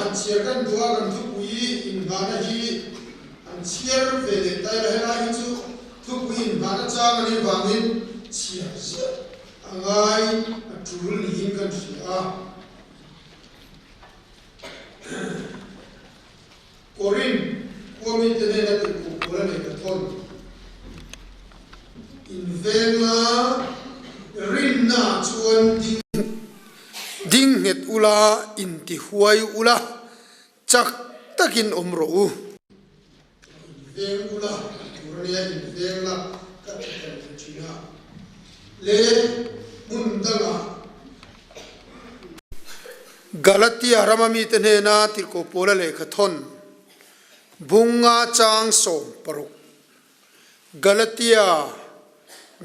han chhiar kan duh a, kan thupui inghahna hi han chhiar ve leh ta ila, helai hi chu thupui inghahna chang a nih vangin chhiar ziah a ngai a tul niin kan hria a. Korinth khuamite hnena tihkuh pawl a nei ka thawn. Invengla rinna ah chuan ding ding nghet ula, inti huai ula, chak takin awm rawh u. Inveng ula tur a nia, invengla ka ti tel leh thin a. Le hmun dangah. Galatia rama mite hnena tirhkoh Paula lehkha thawn bunga chang 60. Galatia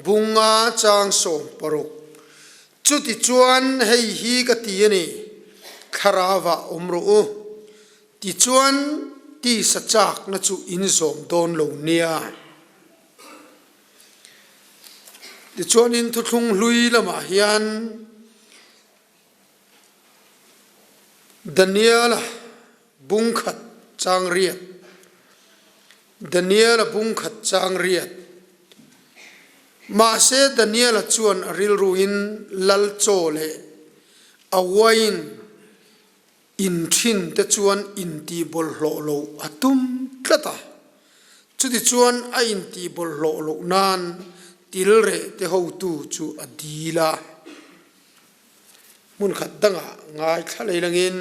bunga chang 60. Chutichuan hei hi ka ti a ni, Thlarauah awm rawh u. Tichuan tisa chakna chu in zawm dawn lo nia. Tichuanin thuthlung hlui lamah hian Daniela bungkhat chang riat Daniela bungkhat chang riat Mahse Daniela chuan a rilruin lal chaw leh a wine In thin te chuan intih bawlhhlawh loh a tum tlat a, chutichuan a intih bawlhhlawh loh nan tilreh te hotu chu a dil a. Hmun khat dangah ngaithla lei langin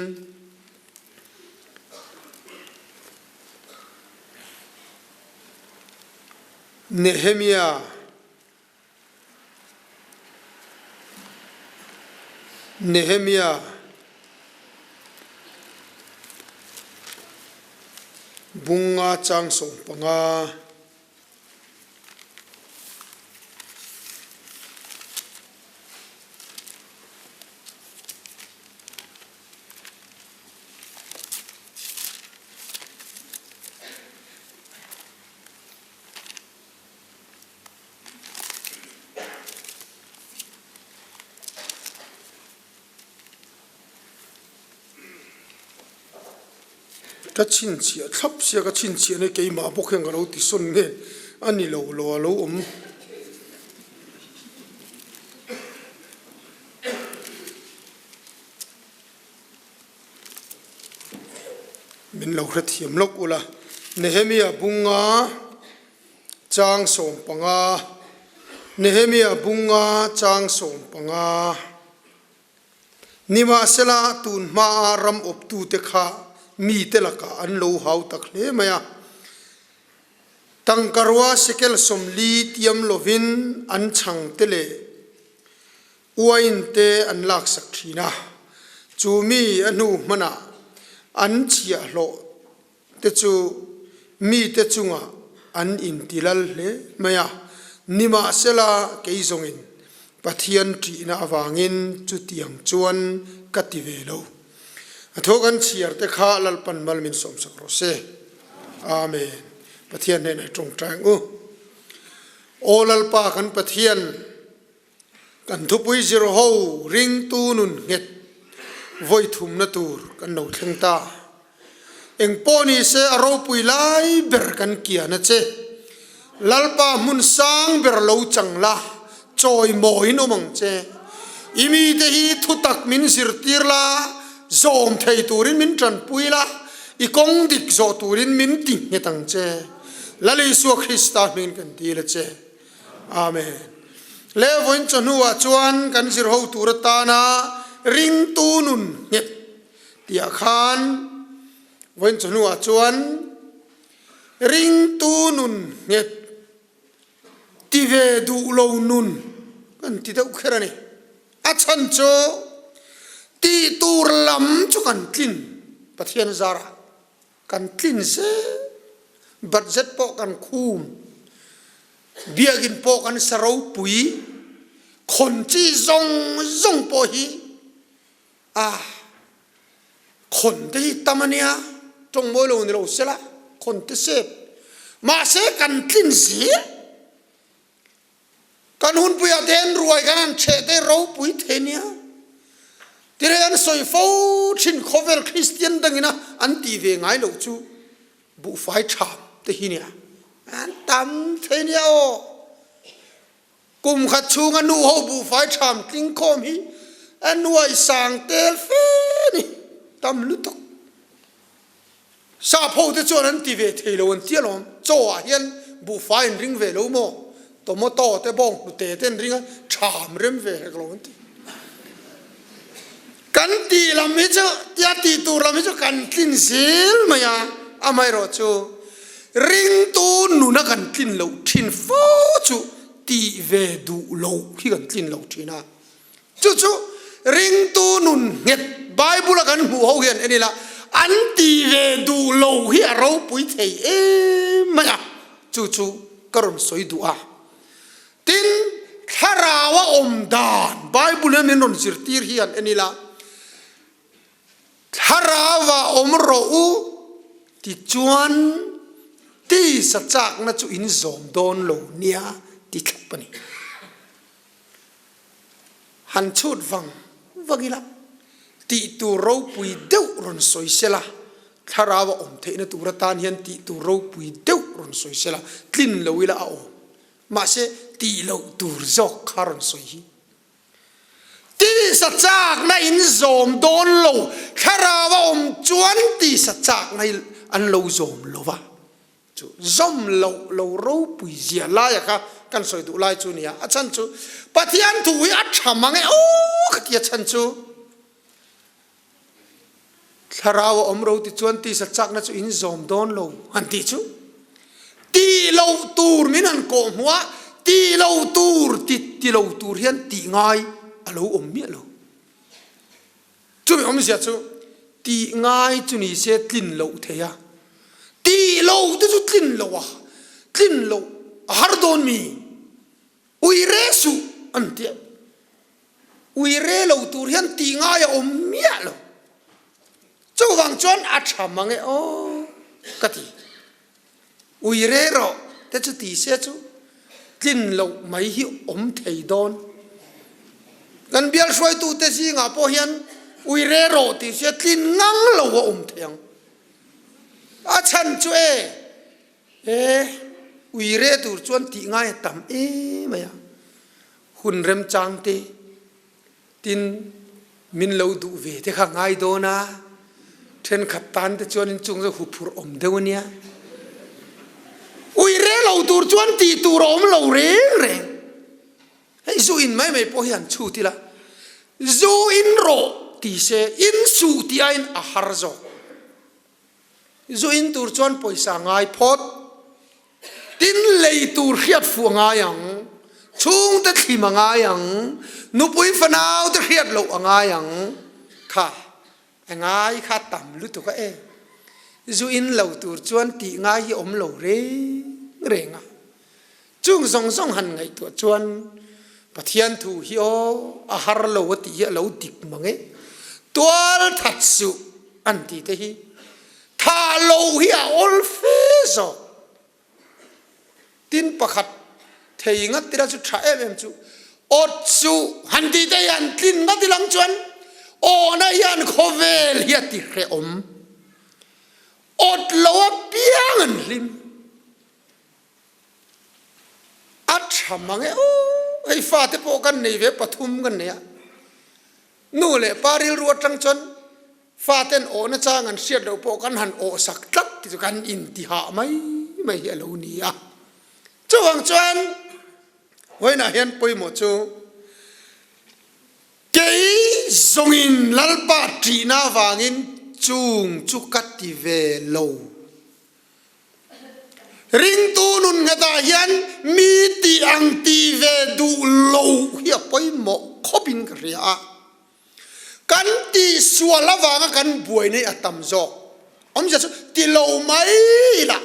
Nehemia Nehemia bunga chang 15. Ka chhinchhiah thlap sia ka chhinchhiah na keimah bawk hian ka lo ti sawn nge a ni lo lo a lo awm. Min lo hrethiam lawk ula Nehemia bunga Chang 15, Nehemia bunga chang 15. Nimahsela, tun hmaa ram awptute kha mite lakah an lo hau tak hle mai a. Tangkarua shekel 40 tiam lovin an chhangte leh uain te an laksak thin a. Chu mi a hnu hmanah an chhiahhlawh te chu mite chungah an intilal hle mai a, nimahsela kei zawngin Pathian ṭihna avangin chutiang chuan ka ti ve lo. A thaw kan chhiar te kha Lalpan mal min sawmsak rawh se. Amen. Pathian hnenah i tawngtai ang u. Aw Lalpa kan Pathian, Kan thupui zir ho ringtu nun nghet vawi thumna tur kan lo thleng ta. Eng pawh ni se a ropui lai ber kan kian a che. Lalpa hmun sang ber lo chang la, chawi mawiin awm ang che. I mite hi thutak min zirtir la, zawm thei turin min tanpui la, i kawng dik zawh turin min ti nghet ang che. Lal Isua Krista hmingin kan dil a che. Amen. Le vawiin chawhnuah chuan kan zir ho tur atana ringtu nun nghet tihah khan vawiin chawhnuah chuan ringtu nun nghet ti ve duh lo nun kan ti deuh kher a ni. A chhan chu tih tur lam chu kan tlin Pathian zarah. Kan tlin zel. Budget pawh kan khum. Biakinn pawh kan sa ropui. Khawn chi zawng zawng pawh hi a khawn te hi tam a nia. Tawng mawi lo ni lo sela khawn te sep. Mahse kan tlin zel. Kan hunpuiah te hian ruai kan han chheh te ropui thei nia. Tirei an sawi fo thin khawvel Kristian dangina an tih ve ngai loh chu buhfai tham te hi nia an tam thei nia aw. Kum khat chhunga nu ho buhfai tham tling khawm hi a nuai sang tel fe ni tam lutuk. Sap ho te chuan an ti ve thei lo an ti alawm. Chaw ah hian buhfai an ring ve lo maw? Tomato te bawng hnute te an ring a, tham rem ve hek lo an ti. Kan tih lam hi chu tia tih tur lam hi chu kan tlin zel mai a, amaherawh chu ringtu nuna kan tlin loh thin fo chu tih ve duh loh hi kan tlin lo thin a. Chu chu ringtu nun nghet Bible a kan hmuh ho hian en ila an ti ve duh lo hi a ropui thei em mai a, chu chu ka rawn sawi duh a. Tin, thlarau a awm dan Bible hian min rawn zirtir hian en ila thlarau ah awm rawh u tichuan tisa chakna chu in zawm dawn lo nia ti thlap a ni. Han chhut vang vang ila, tih tur ropui deuh rawn sawi sela, thlarau a awm theihna tur atan hian tih tur ropui deuh rawn sawi sela, tlin lo ila a awm. Mahse, tih loh tur zawk kha rawn sawi hi. Tisa chakna in zawm dawn lo, thlarau a awm chuan tisa chakna hi an lo zawm lo va. Chu zawm loh lo ropui zia laia kha kan sawi duh lai chu nia. A chhan chu Pathian thu hi a tha mang e aw ka ti a chhan chu thlarau a awm ro ti chuan tisa chakna chu in zawm dawn lo han tih chu tih loh tur min han kawh hmuh a, tih loh tur ti ti lo tur hian tih ngai a lo awm miah lo. Chumi awmzia chu tih ngai chu ni se tlin loh thei a, tih lo te chu tlin loh a, tlin loh a har dawn mi? Ui re suh an ti a, ui re lo tur hian tih ngai a awm miah lo. Chuvang chuan a tha mang e aw ka ti. Ui re rawh te chu ti se chu tlin loh mai hi awm thei dawn. Kan bial hruaitute zingah pawh hian ui re rawh tih se tlin ngang lo a awm thei ang. A chhan chu e, e ui re tur chuan tih ngai a tam em mai a, hun remchang te Tin, min lo duh ve te kha ngai dawn a, thenkhat tan te chuan inchung chu huphurh awm deuh a nia. Ui re lo tur chuan tih tur a awm lo reng reng. Hei zu in mai mai pawh hi han chhut ila, zu in rawh ti se, in suh tih aiin a har zawk. Zu in tur chuan pawisa ngai phawt. Tin lei tur hriat fuh a ngai ang, chhungte thlim a ngai ang, nupui fanau te hriat loh a ngai ang. Kha a ngai kha tam lutuk a e. Zu in lo tur chuan tih ngai hi awm lo reng reng a. Chung zawng zawng han ngaihtuah chuan Pathian thu hi aw a har lo a tih hi a lo dik mang e. Tual that suh an tih te hi thah lo hi a awl fe zawk. Tin pakhat thei ngat tila chu tha em em chu awt suh han tih te hi han tlin ngat ilang chuan awhna hian khawvel hi a ti hrehawm. Awt lo apiang an hlim. A tha mang e aw, hei fate pawh kan nei ve pathum kan nei a, nu leh pa rilru atang chuan faten awhna chang an hriat loh pawh kan han awh sak tlat ti chu kan intihah mai mai hi a lo ni a. Chuvang chuan vawiinah hian pawimawh chu kei zawngin Lalpa ṭihna avangin chung chu ka ti ve lo. Ringtu nun nghetah hian mi tih ang tih ve duh lo hi a pawimawh khawpin ka hria a. Kan tihsual avanga kan buai nei a tam zawk. Awmzia chu ti lo mai ila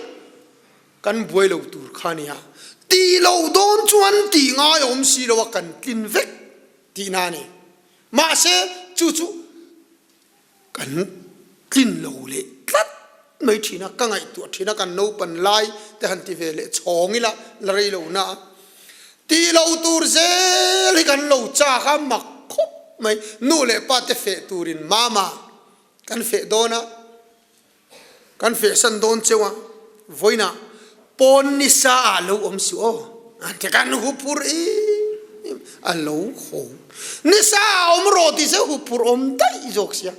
kan buai lo tur kha a nia. Tih loh dawn chuan tih ngai a awm si lo a kan tlin vek tihna a ni. Mahse chu chu Kan tlin lo leh tlat mai thin a, ka ngaihtuah thin a, kan naupan lai te han ti ve leh chhawng ila la rei lo na a, tih lo tur zel hi kan lo chak a, mak khawp mai. Nu leh pa te feh turin mama kan feh dawn a, kan feh san dawn cheu a, vawiinah pawn ni sa ah lo awm suh aw, an ti kan huphur em em a lo haw. Ni sa ah awm rawh tih se huphur awm daih zawk sia.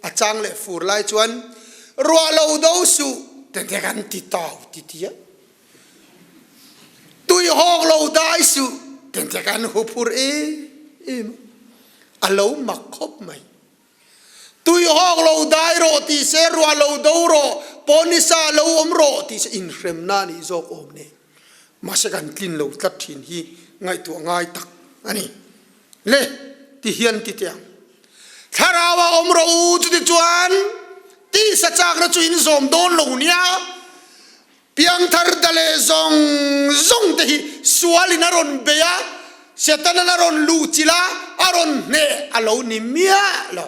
A chang leh fur lai chuan ruah lo do suh te te kan ti tau ti ti a. Tui hawk lo dai suh te te kan huphur em em a. A lo mak khawp mai. Tui hawk lo dai rawh ti se ruah lo do rawh pawnisa lo awm rawh ti se inhremna nih zawk awm nen. Mahse kan tlin lo tlat thin hi ngaihtuah ngai tak a ni. Le ti hian ti teh ang. Thlarau ah awm rawh u chutichuan tisa chakna chu in zawm dawn lo nia. Piangthar da leh zawng zawng te hi sualin a rawn bei a, Setanan a rawn luh chilh a, a rawn hneh a lo ni miah lo.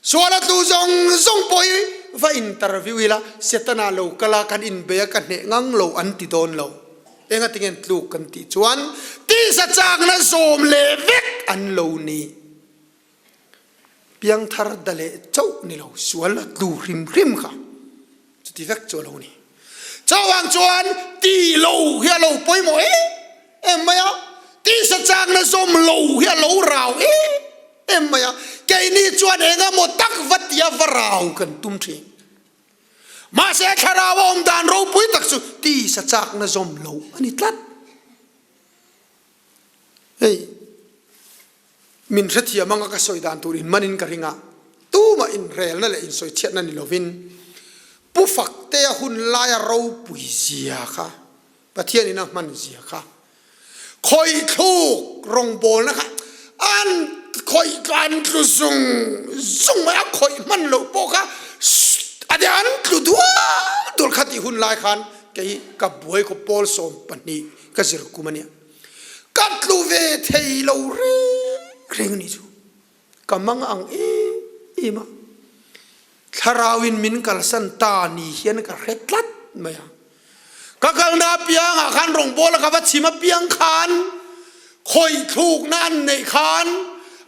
Sual a tlu zawng zawng pawh hi va interview ila, Setana lo kal a, kan inbei a, ka hneh ngang lo an ti dawn lo. Engatinge an tluk kan tih chuan tisa chakna zawm leh vek an lo ni. Piangthar da leh chauh ni lo, sual a tlu hrim hrim kha chuti vek chu a lo ni. Chuvang chuan ti lo hi a lo pawimawh em em mai a, tisa chakna zawm lo hi a lo rau em em mai a, keini chuan eng emaw tak va tia va rau kan tum thin. Mahse thlarau a awm dan ropui tak chu tisa chakna zawm lo a ni tlat. Hei. Min hrethiam anga ka sawi dan tur in manin ka ring a, tumah inrelna leh insawichhiatna ni lovin Pu Faktea hun laia ropui zia kha, Pathianin a hman zia kha, khawithluk rawngbawlna kha an khawih an tlu zung zung mai a, khawih hman loh pawh kha a de an tlu dual dual kha tih hun lai khan kei ka buai khaw pawl 12 ka zir kum a nia. Ka tlu ve thei lo reng reng ni chu ka mang ang em em a, thlarau in min kalsan ta ni hian ka hre tlat mai a. Ka kalna apiangah khan rawngbawl a ka va chhim apiang khan khawih thlukna an neih khan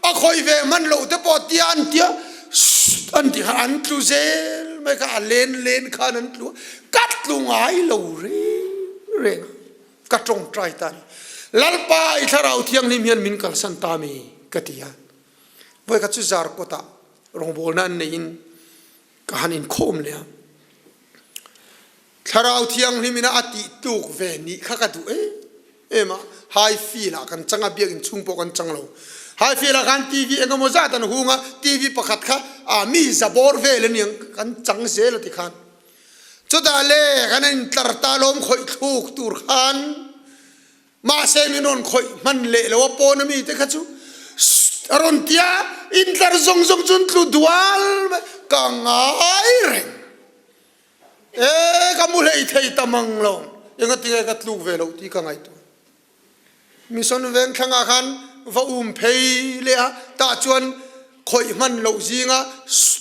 a khawih ve hman loh te pawh tia an tia an ti khan an tlu zel mai kha a len len khan an tlu a, ka tlu ngai lo reng reng a. Ka tawngtai ta ni. Lalpa i Thlarau Thianghlim hian min kalsan ta mi? ka ti a. Vawikhat chu Zarkawtah rawngbawlna an neihin ka han inkhawm leh a. Thlarau Thianghlim ina a tih tluk ve nih kha ka duh em em a. High field ah kan chang a, biakinn chhung pawh kan chang lo. High field ah khan TV engemaw zat an hung a, TV pakhat kha mi za bawr vel aniang kan chang zel a ti khan. Chutah le kan intlar ta lawm khawih thluk tur khan mahse min rawn khawih hman leh lo a pawn ami te kha chu a rawn tia intlar zawng zawng chu an tlu dual mai ka ngai reng e ka mu hlei thei ta mang lo engatinge ka tluk ve loh tih ka ngaihtuah. Mission veng thlangah khan va um phei leh a, tah chuan khawih hman loh zinga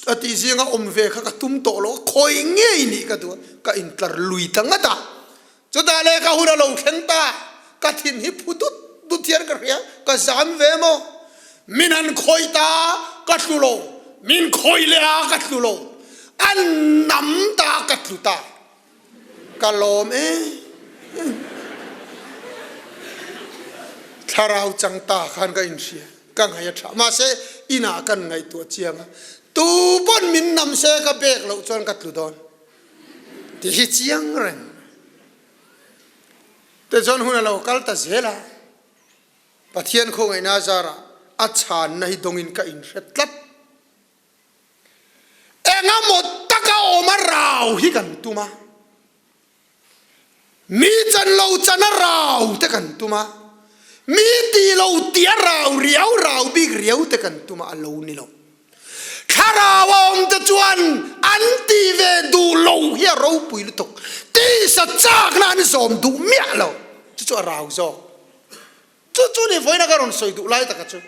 a tih zinga awm ve kha ka tum tawh lo a, khawi ngei nih ka duh a, ka intlar lui ta ngat a. Chutah leh ka hun a lo thleng ta, ka thin hi phu dut dut hian ka hria, ka zam ve maw? Min han khawih ta ka tlu lo, min khawih leh a ka tlu lo, an nam ta ka tlu ta. Ka lawm e. Thlarau chang ta khan ka inhria, ka ngaih a tha. Mahse, inah kan ngaihtuah chiang a, tu pawn min nam se ka bek loh chuan ka tlu dawn tih hi chiang reng. Tichuan hun a lo kal ta zel a, Pathian khawngaihna zarah a chhanna hi dawngin ka inhre tlat. Engemaw taka awm a rau hi kan tum a, mi chan lo chan a rau te kan tum a, mi ti lo ti a rau riau rau bik riau te kan tum a, a lo ni lo. Thlarau a awm te chuan an ti ve duh lo hi a ropui lutuk. Tisa chakna an zawm duh miah lo, chu chu a rau zawk. Chu chu ni vawiin a ka rawn sawi duh lai taka chu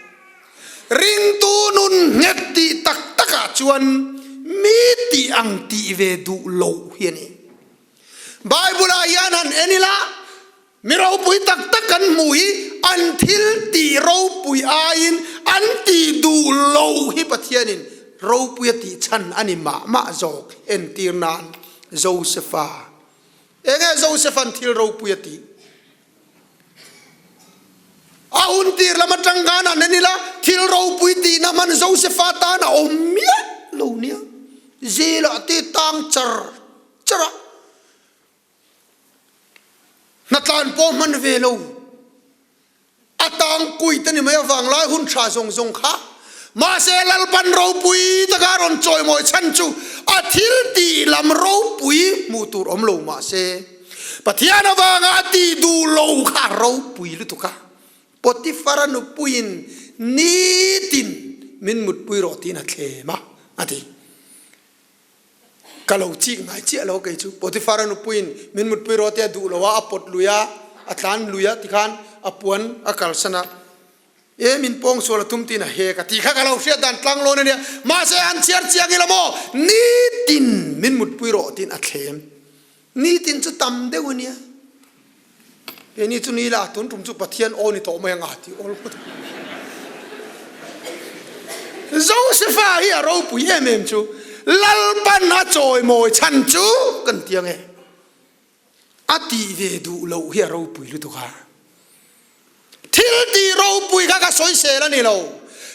ringtu nun nghet tih tak takah chuan mi tih ang tih ve duh loh hi a ni. Bible-ah hian han en ila mi ropui tak tak kan hmuh hi an thil tih ropui aiin An tih duh lo hi Pathianin ropui a tih chhan a ni mah mah zawk. Entir nan Josefa. Enge Josepha'n thil ropui a tih? A hun tir lam atang khan an en ila, thil ropui tihna hman Josefa tan a awm miah lo nia. Zelah te tang char char a, hnatlan pawh hman ve lo. A tang kuit a ni mai avang lai hun tha zawng zawng kha. Mahse Lalpan ropui taka a rawn chawimawi chhan chu a thil tih lam ropui hmuh tur awm lo mahse Pathian avanga a tih duh lo kha a ropui lutuk a. Potifara nupuiin nitin min mutpui rawh tiin a thlem a, a ti. Ka lo chik ngai chiah lo kei chu. Potifara nupuiin min mutpui rawh tia duh lo a, a pawt lui a, a tlan lui a tikhan a puan a kalsan a. E min pawng sual a tum tiin a hek a tih kha ka lo hriat dan tlang lawn a nia. Mahse an chhiar chiang ila maw? Nitin min mutpui rawh tiin a thlem. Nitin chu tam deuh a nia. Keini chu ni la tun tum chu Pathian aw ni tawh mai anga ti awl phawt. Josefa hi a ropui em em chu Lalpan a chawimawi chhan chu kan ti ange. A tih ve duh loh hi a ropui lutuk a. Thil tih ropui kha ka sawisel a ni lo.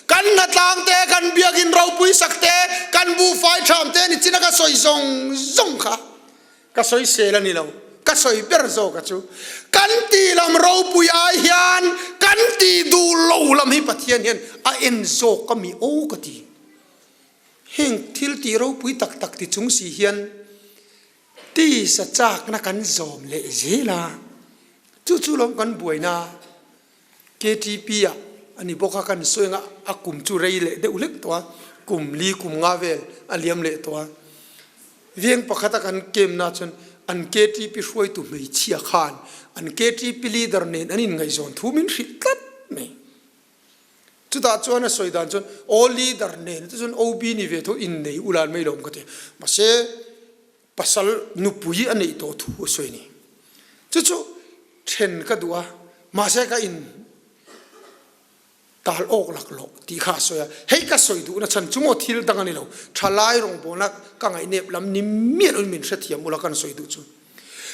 Kan hnatlang te, kan biakin ropui sak te, kan buhfai ṭham te ni chin a ka sawi zawng zawng kha ka sawisel a ni lo. Ka sawi ber zawk a chu kan tih lam ropui ai hian kan tih duh lo lam hi Pathian hian a en zawk a mi aw ka ti. Heng thil tih ropui tak tak ti chung si hian Tisa chakna kan zawm leh zel a, chu chu lawm kan buaina KTP ah a ni bawk a, kan sawi anga a kum chu rei leh deuh hlek tawh a, kum li kum nga vel a liam leh tawh a. Veng pakhata kan kemna chuan an KTP hruaitu hmeichhia khan an KTP leader nen an inngaihzawn thu min hrilh tlat mai. Chutah chuan a sawi dan chuan aw leader nen te chuan OB ni ve tho innei ulan mai lawm ka ti. Mahse pasal nupui a neih tawh thu a sawi a ni. Chu chu then ka duh a, mahse ka in tal awk lak loh tih kha a sawi a. Hei ka sawi duhna chhan chu maw thil dang a ni lo. Thalai rawngbawlna ka ngaihnep lam ni miah loin min hrethiam ula kan sawi duh chu.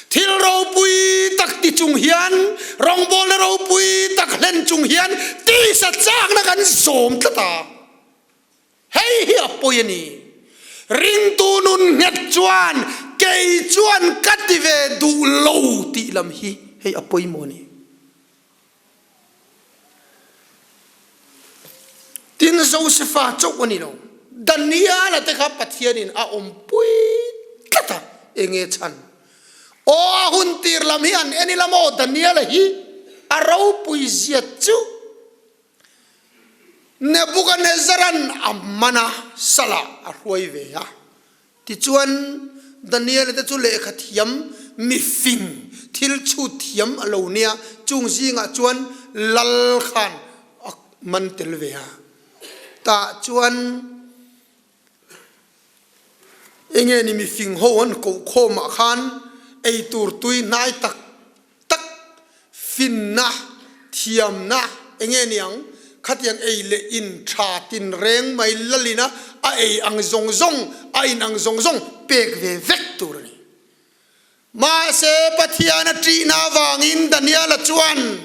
Thil ropui tak ti chung hian, rawngbawlna ropui tak hlen chung hian tisa chakna kan zawm tlat a. Hei hi a pawi a ni. Ringtu nun nghet chuan kei chuan ka ti ve duh lo tih lam hi hei a pawimawh a ni. Tin, Josefa chauh a ni lo, Daniela te kha Pathianin a awmpui tlat a, enge chhan? Aw, a hun tir lam hi an en ila maw? Daniela hi a ropui zia chu Nebukanezaran a man a, salah a hruai ve a. Tichuan, Daniela te chu lehkha thiam, mifing, thil chhut thiam a lo nia, chung zingah chuan lal khan a man tel ve a. Tah chuan enge ni mifing ho an koh khawmah khan eitur tui hnai tak tak, finna, thiamna enge niang? Khatiang ei leh in tha tin reng mai lalina a ei ang zawng zawng, a in ang zawng zawng pek ve vek tur a ni. Mahse Pathian a ṭihna avangin Daniela chuan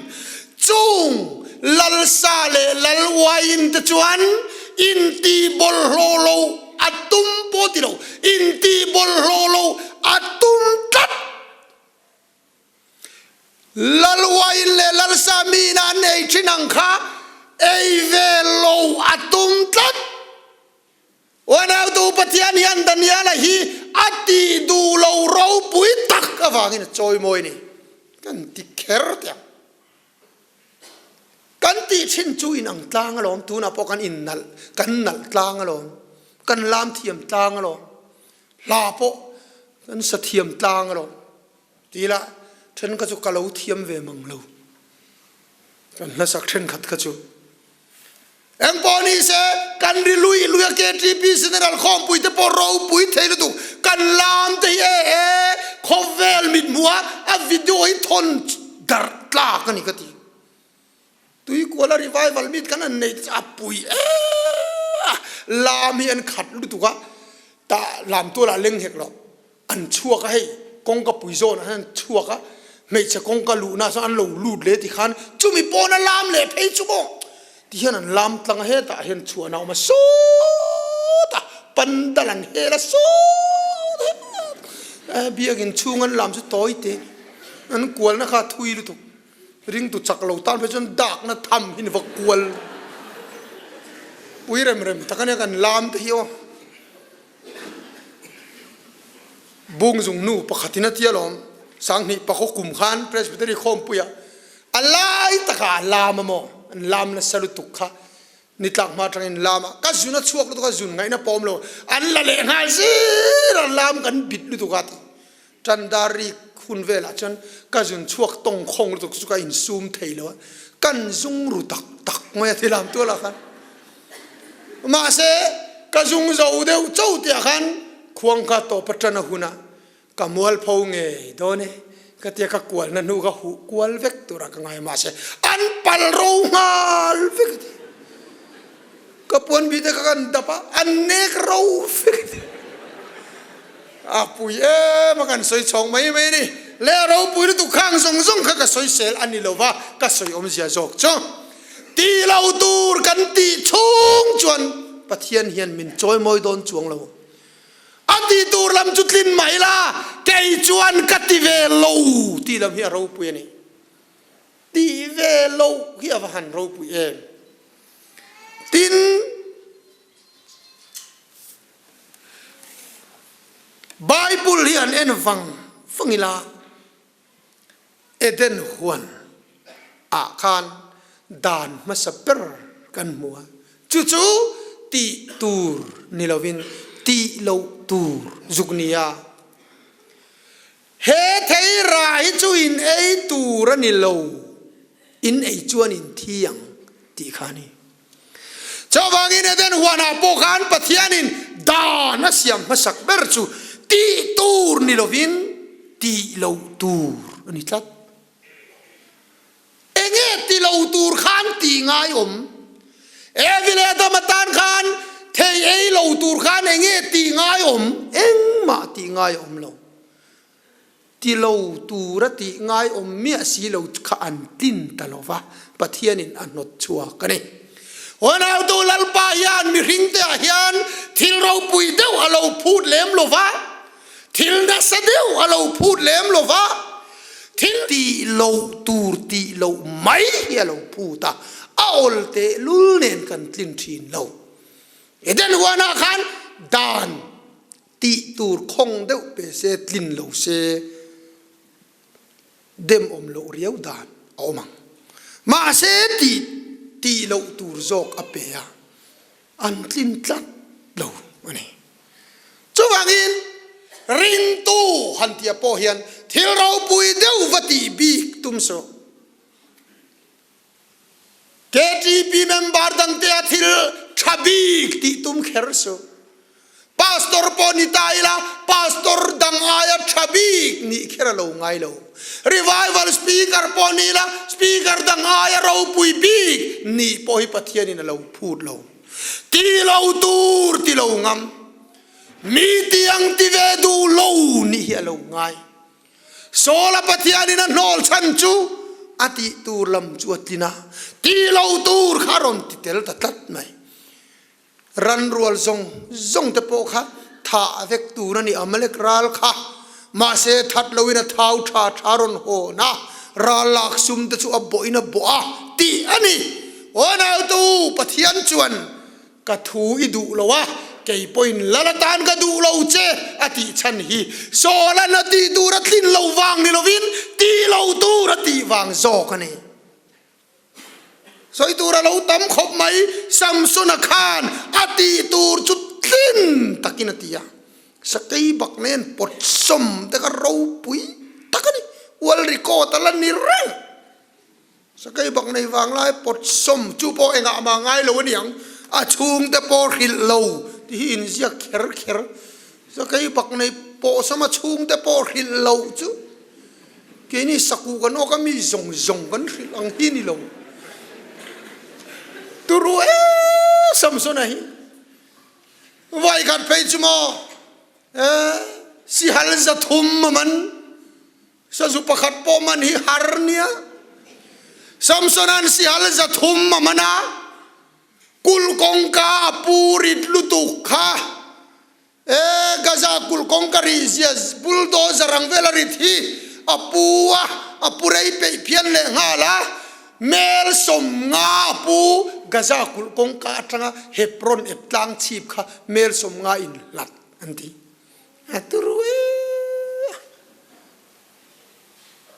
chung lalsa leh lal uaiin te chuan intih bawlhhlawh lo a tum pawh ti lo, intih bawlhhlawh lo a tum tlat. Lal uain leh lal samiin an ei thin ang kha ei ve lo a tum tlat. Uanautu Pathian hian Daniela hi a tih duh lo ropui tak avangin a chawimawi a ni. Kan ti kher teh ang. Kan tih thin chu inang tlang alawm, tunah pawh kan innalh, kan nalh tlang alawm, kan lam thiam tlang alawm, hla pawh kan sa thiam tlang alawm. Ti ila then kha chu ka lo thiam ve mang lo. Kan hlasak thenkhat kha chu. Engpawh ni se kan ri lui lui a KTP General khawmpui te pawh ropui thei lutuk kan lam te hi e e khawvel mit hmuh a a video hi thawn darh tlak a ni ka ti. Tuikuala revival meet kan han nei te chu a pui em a, lam hi an khat lutuk a, tah lam tualah leng hek lo, an chhuak a hei kawngka pui zawnah hian an chhuak a, hmeichhe kawngka luhna chuan an lo lut leh tikhan chumi pawna lam leh phei chu maw tihian an lam tlang a hetah hian chhuahna a awm a sawtah pandal an hel a sawt het biakin chhung an lam chu tawi te an kualna kha a thui lutuk. Ringtu chak lo tan phei chuan dakna tham hi ni va kual pui rem rem tak ania kan lam te hi aw. Bung zung nu pakhatin a tia lawm Sanghnih pakhaw kum khan Presbytery khawmpuia a lai takah a lam a maw an lam nasa lutuk kha nitlak hma atangin lam a ka zun a chhuak lutuk a zun ngaihna pawh awm lo an la leh nghal zir a lam kan bit lutuk a ti. Tandari hun velah chuan ka zun chhuak tawng khawng lutuk chu ka insum thei lo a, kan zung ru tak tak mai a ti lam tualah khan. Mahse, ka zung zo deuh cho tih ah khan khuang kha tawp a tan a hun a, ka mualpho ngei dawn e ka tia ka kualna hnu kha huh kual vek turah ka ngai a, mahse an pal ro nghal vek a ti. Ka puan bih te kha kan dap a, an nek ro vek a ti. A pui em a kan sawi chhawng mai mai a ni. Le a ropui lutuk khang zawng zawng kha ka sawi sel a ni lo va, ka sawi awmzia zawk chu ti lo tur kan tih chhung chuan Pathian hian min chawimawi dawn chuang lo. A ti tur lam chu tlin mai la, kei chuan ka ti ve lo tih lam hi a ropui a ni. Ti ve lo hi a va han ropui em. Tin. Bible hi an en vang vang ila Eden huan ah khan dan hmasa ber kan hmu a, chu chu tih tur ni lovin tih loh tur zuk ni a. He thei rah hi chu in ei tur a ni lo, in ei chuan in thi ang tih kha a ni. Chuvangin Eden huanah pawh khan Pathianin dan a siam hmasak ber chu tih tur ni lovin tih loh tur a ni tlat. Enge ti lo tur khan tih ngai awm? Evi leh Adam atan khan thei ei lo tur khan enge tih ngai awm? Engmah tih ngai awm lo. Ti lo tura tih ngai awm miah si lo kha an tlin ta lo va, Pathianin a hnawt chhuak a ni. Unautu Lalpa hian mihringte ah hian thil ropui deuh a lo phut lem lo va, thil nasa deuh a lo phut lem lo va, thil tih loh tur tih loh mai hi a lo phut a, a awl tehlul nen kan tlin thin lo. Eden huanah khan dan Tih tur khawng deuh pe se, tlin lo se, dem awm loh riau dan a awm ang. Mahse tih tih loh tur zawk a pe a, an tlin tlat lo a ni. Chuvangin ringtu han tia pawh hian thil ropui deuh va tih bik tum suh. KTP member dangte a thil tha bik tih tum kher suh. Pastor pawh ni ta ila, pastor dang aia tha bik nih kher a lo ngai lo. Revival speaker pawh ni ila, speaker dang aia ropui bik nih pawh hi Pathianin a lo phut lo. Ti lo tur ti lo ngam. Mi tiang ti ve duh lo nih hi a lo ngai. Saul-a Pathianin a hnawl chhan chu a tih tur lam chu a tlin a, tih lo tur kha a rawn ti tel ta tlat mai. Ran rual zawng zawng te pawh kha thah vek tur a ni, Amalek ral kha. Mahse, that loin a thau tha tha rawn hawn a, ral lak sum te chu a bawhin a bawh a, tih a ni. Aw nautu, Pathian chuan Ka thu i duh lo a, kei pawhin lal atan ka duh lo che a tih chhan hi Sawlan a tih tur a tlin lo vang ni lovin tih lo tur a tih vang zawk a ni. Sawi tur a lo tam khawp mai, Samsona khan a tih tur chu tlin takin a ti a, sakei bak nen pawtsawm te kha ropui tak a ni, World record a la ni reng. Sakei bak nei vang lai pawt sawm chu pawh engah mah ngai lo a ni ang, a chhungte pawh hrilh lo tih hi inziak kher kher. Sakei bak nei pawh sawm a chhungte pawh hrilh loh chu keini sakuh kan awk a mi zawng zawng kan hrilh ang hi ni lo. Turu e Samsona hi. Vai khat phei chu maw sihal 300 a man. Sazu pakhat pawh man hi har nia. Samsona'n sihal 300 a man a, kulh kawngka a pu rit lutuk kha. E Gaza kulh kawngka rih zia bulldozer ang vel a rit hi a pu a, a pu rei peih phian leh nghal a. Mel 50 a pu Gaza kulh kawngka atanga Hebron ep tlang chhip kha mel 50 in hlat an ti. A turu e.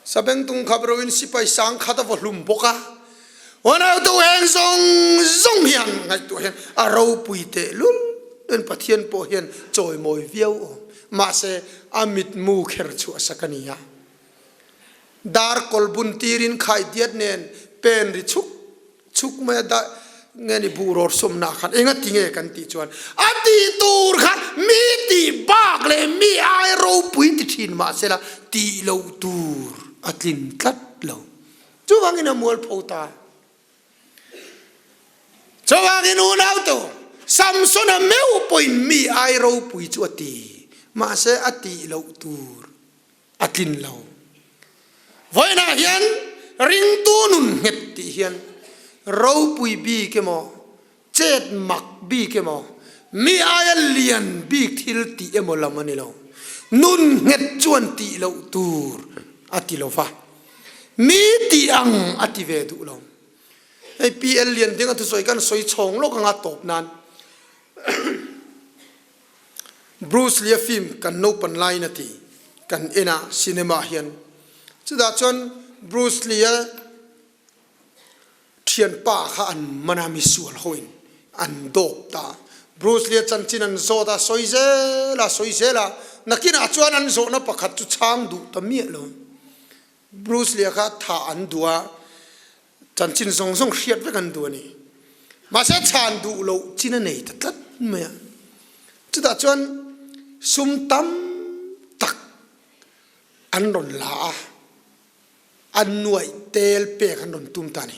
Sabengtung khap roin sipai 10,000 a va hlum bawk a. Unau tu heng zawng zawng hian ngaihtuah hian a ropui teh lul in Pathian pawh hian chawimawi viau awm. Mahse a mitmu kher chhuah sak a ni a. Dar kawlbun tirin khaidiat nen pen ri chuk chuk mai a dah nge ni buh rawr sawmna khan enga ti nge kan tih chuan a tih tur kha mi tih bak leh mi ai ropui ti thin mahsela tih loh tur a tlin tlat lo. Chuvangin a mualpho ta. Chuvangin unau tu Samsona meuh pawhin mi ai ropui chu a ti mahse a tih loh tur a tlin lo. Vawiinah hian ringtu nun nghet tih hian ropui bik emaw, chet mak bik emaw, mi aia lian bik thil tih emaw lam a ni lo. Nun nghet chuan tih loh tur a ti lo va, mi tih ang a ti ve duh lo. Hei PL Lianding a thusawi kan sawi chhawng lawk anga tawp nan. Bruce Lee-a film kan naupan laiin a ti kan en a cinema ah hian. Chutah chuan Bruce Lee-a thianpa kha an man a, misual hoin an dawp ta. Bruce Lee-a chanchin an zawt a, sawi zel a, sawi zel a, nakinah chuan an zawhna pakhat chu chhang duh ta miah lo. Bruce Lee-a kha thah an duh a, Chanchin zawng zawng hriat vek an duh a ni. Mahse chhan duh loh chin a nei ta tlat mai a. Chutah chuan sum tam tak an rawn la a, an nuaih tel pek an rawn tum ta a ni.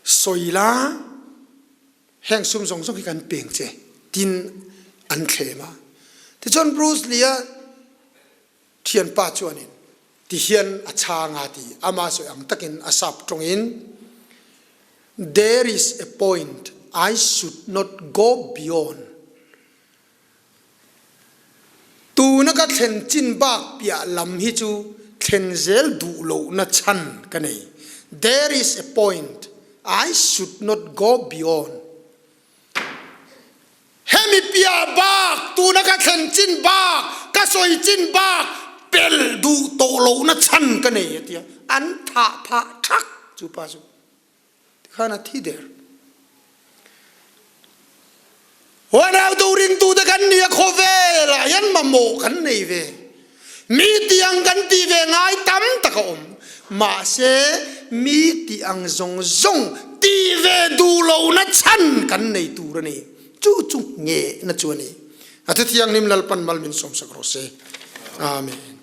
Sawi la, heng sum zawng zawng hi kan peng che tin an thlem a. Tichuan Bruce Lee-a Thianpa chuanin tihian a chhang a ti, ama sawi ang takin a sap tawngin, There is a point I should not go beyond. Tuna ka thlen chin bak piah lam hi chu thlen zel duh lohna chhan ka nei. There is a point I should not go beyond. Hemi piah bak, tuna ka thlen chin bak, ka sawi chin bak pel duh tawh lohna chhan ka nei a ti a, an thah phah thak chu pa chu tikhan a thi der. Huanau tu ringtute kan ni a, khawvelah hian mamawh kan nei ve. Mi tih ang kan tih ve ngai tam tak a awm. Mahse, mi tih ang zawng zawng tih ve duh lohna chhan kan nei tur a ni. Chu chu nghehna chu a ni. A Thuthianghlim Lalpan mal min sawmsak rawh se. Amen.